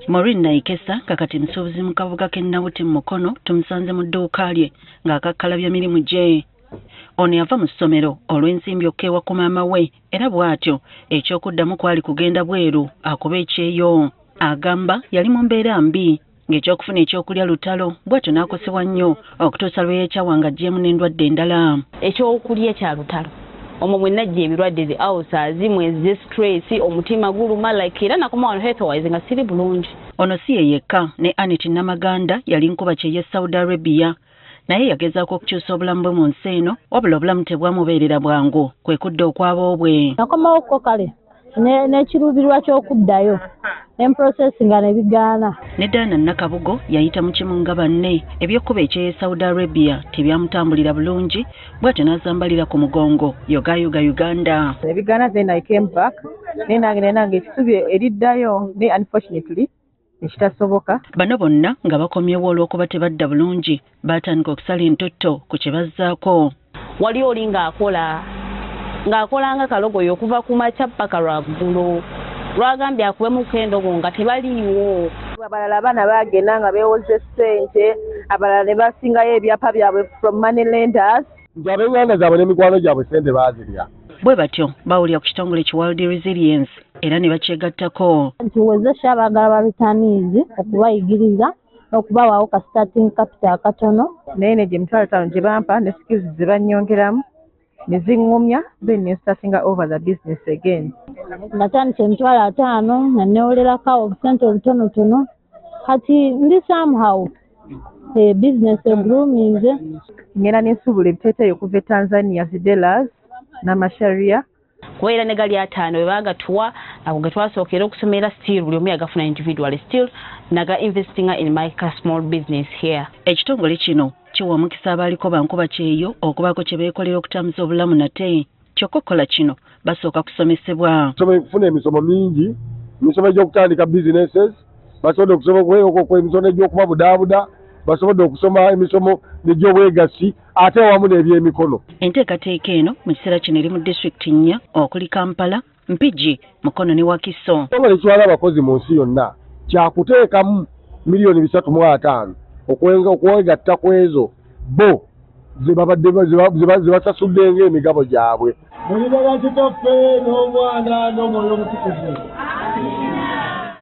Maureen Naikesa nga kati musuubuzi mu kabuga k'e Nawuti mu Mukono tumusanze mu dduuka lye ng'akakkalabya mirimu gye. Ono yava mu ssomero olw'ensimbi okukeewa ku maama we era bw'atyo eky'okuddamu kwali kugenda bweru akube ekyeyo. Agamba yali mu mbeera mbi ng'ekyokufuna ekyokulya lutalo, bw'atyo n'akosebwa nnyo okutuusa lwe yeekyawa ng'aggyeemu n'endwadde endala. Ekyokulya kya lutalo, omwo mwe najja ebirwadde, zi ulcers, mwezi stress, omutima guluma, like era nakoma wano health wise nga siri bulungi. Ono si ye yekka, ne Anet Namaganda yali nkuba kyeyo Saudi Arabia, naye yagezaako okukyusa obulamu bwe mu nsi eno, wabula obulamu tebwamubeerera bwangu, kwe kudda okwaboobwe. Nakomawoko kale n'ekiruubirirwa ky'okuddayo n'emprocess nga ne bigaana. Ne Daana Nakabugo yayita mu kimu nga banne, ebyokkuba ekyeyo Saudi Arabia tebyamutambulira bulungi, bw'atyo n'azambalira ku mugongo yogaayoga Uganda. Ebigaana, then I came back, naye nange naye nange ekisubi eriddayo, naye unfortunately ekitasoboka. Bano bonna nga bakomyewo olw'okuba tebadda bulungi, baatandika okusala entotto ku kye bazzaako. Wali oli ng'akola nga kalogoyo okuva ku makya paka lwaggulo, lwagambye akubemuko endogo nga tebaliiwo. Abalala abaana bagenda nga beewoze ssente, abalala ne basingayo ebyapa byabwe from money lenders. Nti ab'enganda zaabwe n'emikwano gyabwe ssente baazirya. Bwe batyo bawulira ku kitongole ki World Resilience era ne bakyegattako. Nti Wezesha baagala ba returnees okubayigiriza n'okubawaawo ka starting capital akatono. Naye ne gye 50,000 gye bampa ne skills ze bannyongeramu ne ziŋŋumya, then ne startinga over the business again. Natandika 50,000 nga neewolerako awo obusente obutonotono, kati ndi somehow business egroominze. Ngenda nensuubula ebiteeteeyi okuva e Tanzania, zidelas n'amasharia. Kuba era ne gali 50 bwe baagatuwa, ago ge twasookera okusomera, still buli omu yagafuna individually, still naga investinga in my small business here. Ekitongole kino kiwa omukisa abaaliko bankuba kyeyo okubaako kye beekolera okutambuza obulamu nate, kyokka okukola kino basooka kusomesebwa. Kufuna emisomo mingi, emisomo egy'okutandika businesses, basobodde okusoma emisomo egy'okubabudaabuda, basobodde okusoma emisomo egy'obwegassi ate awamu n'ebyemikono. Enteekateeka eno mu kiseera kino eri mu disitulikiti nnya okuli Kampala, Mpigi, Mukono ne Wakiso. Ekitongole ekitwala abakozi mu nsi yonna kyakuteekamu 350,000,000 okwegatta ku ezo bo ze babadde ze basasudde ng'emigabo gyabwe. Mu linnya lya Kitaffe n'Omwana n'Omwoyo Omutukuvu.